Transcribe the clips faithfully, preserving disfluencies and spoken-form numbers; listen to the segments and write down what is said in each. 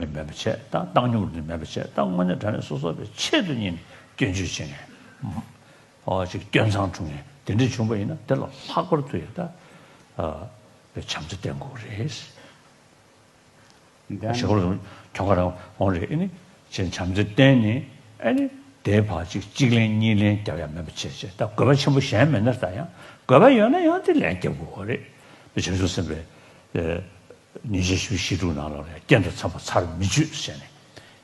མེད་པ་བྱས། ད་བཏང་སྙོམས་རུ་མེད་པ་བྱས། ད་དངོས་གནས་དྲང་གནས་སོ་སོ་བའི་ཆེད་དུ་གཉེར་ནས་སྐྱོན་བརྗོད་བྱེད་མཁན། ཨོ་ཅིག་སྐྱོན་མཚང་འཁྲུ་མཁན་དེ་འདྲ་བྱུང་བ་ཡིན་ན། དེ་ལ་ལྷག་པར་དུ་ཡང་ད་ཨ་བྱམས་བརྩེ་བསྟེན་དགོས་རེད། ཞེ་པོ་གྱོང་ཁ་རང་འོང་རེད། ཨ་ནི་ཅན་བྱམས་བརྩེ་བསྟེན་ནས། ཨ་ནི་དེའི་བར་ཅིག་གཅིག་ལན་གཉིས་ལན་རྒྱབ་ཡ་མེད་པ་བྱས་བྱས། ད་དགོས་པ་ཆེན་པོ་གཞན་མེད་ན། ད་ཡང་དགོས་པ་ཡོད་ན་ཡང་དེ་ལན་རྒྱབ་དགོས་པ་རེད། བྱང་ཆུབ་སེམས་དཔའི་ཉིན་བྱེད་བཞི་བཅུ་ཞེ་དྲུག་ནང་ལོགས་ལ་ཡང་རྐྱེན་དང་འཚམས་པ་ཚར་མི་གཅོད་ཟེར་ནས།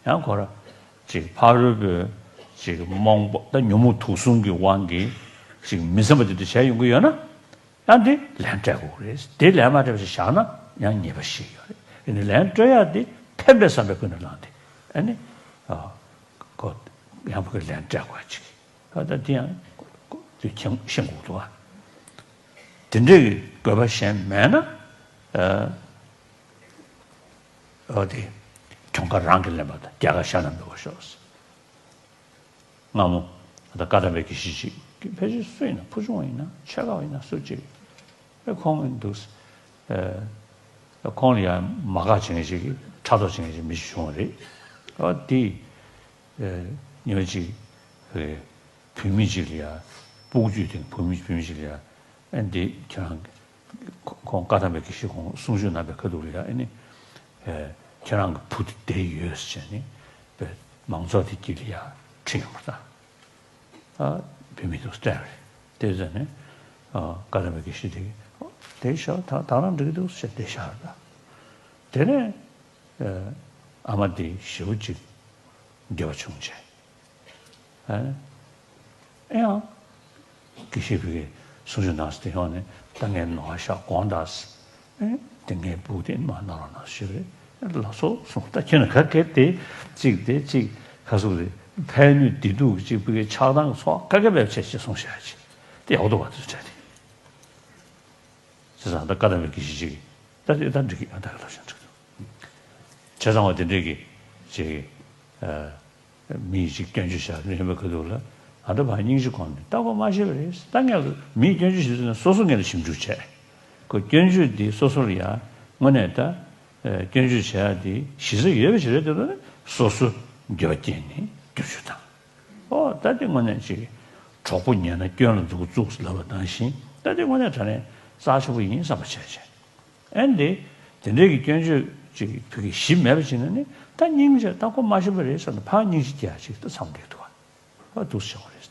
ཡང་ཁོ་ར་ཅིག་ཕ་རོལ་པོའི་ཅིག་རྨོངས་པ་དང་ཉོན་མོངས་དུག་གསུམ་གྱི་དབང་གིས་ཅིག་མི་བསམ་པ་དེ་འདྲ་བྱས་ཡོང་གི་ཡོད་ན། ཡང་འདི་ལན་སྤྲད་དགོས་རེད། འདི་ལན་མ་སྤྲད་པ་ཞིག་བཞག་ན་ཡང་ཉེས་པ་ཞིག་ཡོད་རེད། ཡིན་ནའི་ལན་སྤྲོད་ཡག་འདི་ཕན་པའི་བསམ་པས་ཀུན་ནས་བསླངས་ཏེ། ཨ་ནི་ཨ་ཁོ་ཡང་ཁོས་ལན་སྤྲད་དགོས་ཅིག་ཨ་ད་འདི་ཡང་འདི་ཤེས་དགོས་འདུག་ཨ། དེ་འདྲའི་དགོས་པ་གཞན་མེད་ན། ཨ་ཨ་དེ་གྱོང་ཁ་རང་གིས་ལེན་པ་དང་རྒྱལ་ཁ་གཞན་ལ་འབུལ་བར་ཤོག་སྔ་མོ་ད་བཀའ་གདམས་པའི་དགེ་བཤེས་ཅིག་ཕལ་ཆེར་སུ་ཡིན་ན། ཕུ་ཆུང་བ་ཡིན་ན། ཆོས་ག་བ་ཡིན་ན། སུ་ཅིག་ཨེ་ཁོང་ཡིན་འདུག་ཨེ་ཁོང་ལ་ཡང་མ་དགའ་བྱེད་མཁན་ཅིག་ཕྲག་དོག་བྱེད་མཁན་ཅིག་མི་ཞིག་བྱུང་བ་རེད། ཨ་དེ་ཨེ་ཉི་མ་ཅིག་ཨེ་བུད་མེད་ཅིག་ལ་ཡང་། སྤུ་གུ་བརྒྱུད་དེ་བུད་མེད་བུད་མེད་ཅིག་ལ་ཡང་། ཨེ་འདི་ཁྱེད་རང་ཁོང་བཀའ་གདམས་པའི་དགེ་བཤེས་ཁོང་གསུང་ཆོས་གནང་བའི་ཁ་ཐུག་ལ་ཡང་། ཨེ་ནི་ཨེ་ཁྱེད་རང་གི་བུ་དེ་བསྡད་ཡོད་ཟེར་ནས་པའི་མང་ཚོགས་དེ་དཀྱིལ་ལ་ཡང་ཁྲིད་ཡོང་བ་དང་། ཨ་བུད་མེད་དུ་སྤྲད་པ་རེད། དེ་ཟེར་ནས་ཨ་བཀའ་གདམས་པའི་དགེ་བཤེས་དེ་གིས་དེ་བཞག་ད་ད་རང་འགྲིག་གི་འདུག་ཟེར་དེ་བཞག་རེད། ད་དེ་ནས་ཨ་མ་དེ་ཞེ་པོ་ཅིག་འགྱོད་པ་བྱུང་བྱས། ཨ་ཨེ་ཡང་དགེ་བཤེས་ཕ་གིར་གསུང་ཆོས་གནང་ཟེར་དེ་ཡོང་ནས། ད་ངས་ནོར་བ་ཤག་དགོངས་དག་ཟེར། ཨེ་དེ་ངའི་སྤུ་གུ་དེ་མ་གནང་རོགས་གནང་ཞུས་པས། ལགས་སོ་གསུངས། ད་ཁྱོད་ནི་ག་གེ་དེ་གཅིག་དེ་གཅིག་ག་ཟུག་རེད། ཕན་གནོད་བདེ་སྡུག་གཅིག་ཕ་གིའི་ཆགས་སྡང་གི་ཚོགས་ག་གེ་མེད་པ་བྱས་བྱས་གསུངས་བཞག་ཅིག་དེ་ཡག་པོ་འདུག་བ། དེ་ཚོ་དྲན་ཏེ། བྱས་ཙང་ད་བཀའ་གདམས་པའི་དགེ་བཤེས་ཅིག་གིས་ད་དེ་ད་འགྲིག་གི། ཨ་ད་ག་ལབ་བཞག་འགྲིག་འདུག་བྱས་ཙང་བ་དེ་འདྲས་ཀྱི་ཅིག་ཨ་མི་ཡིས་ཅིག་སྐྱོན་བརྗོད་བྱ་ནས་ཡོང་བའི་ཁ་ཐུག་ལ། ཨ་ད་ཕར་སྙིང་རྗེ་སྒོམ་ནས་ལྟ་སྐོར་མ་བྱས་པ་རེད། ད་ངས་མིས་སྐྱོན་བརྗོད་བྱེད་དུས་ན་སོ་སོ་ངོས་ལ་ཞིབ་འཇུག་བྱས། ཁོ་སྐྱོན་བརྗོད་འདི་སོ་སོ་ལ་ཡང་དངོས་གནས་ད་ཨ་སྐྱོན་བརྗོད་བྱེད་ཡག་འདི་གཞི་རྩ་ཡོད་པ་ཞིག་རེད་འདུག་ན། སོ་སོ་འགྱོད་པ་སྐྱེས་ནས་སྐྱོན་བརྗོད་དང་། ཨོ་ད་དེ་དངོས་གནས་ཅིག་གྲོགས་པོ་ཉེས་ན་སྐྱོན་ལ་འཛུགས་བཙུགས་ལབ་པ་ནང་བཞིན། ད་དེ་དངོས་གནས་དྲང་གནས་རྩ་ཆེན་པོ་ཡིན་བསམ་པ་བྱས་བྱས། ཨེ་འདི་དེ་འདྲའི་གི་སྐྱོན་བརྗོད་ཅིག་ཕ་གིར་ཞིབ་མེད་པ་ཅིག་ན་ནི། ད་སྙིང་རྗེ་ལྟ་སྐོར་མ་ཤེས་པ་རེད་བསམ་ནས་ཕར་སྙིང་རྗེ་སྐྱེ་ཡག་ཅིག་ད་མཚམས་འདེགས་འདུག་བ། ཨ་འདུག་སེ་བྱུང་བ་རེད།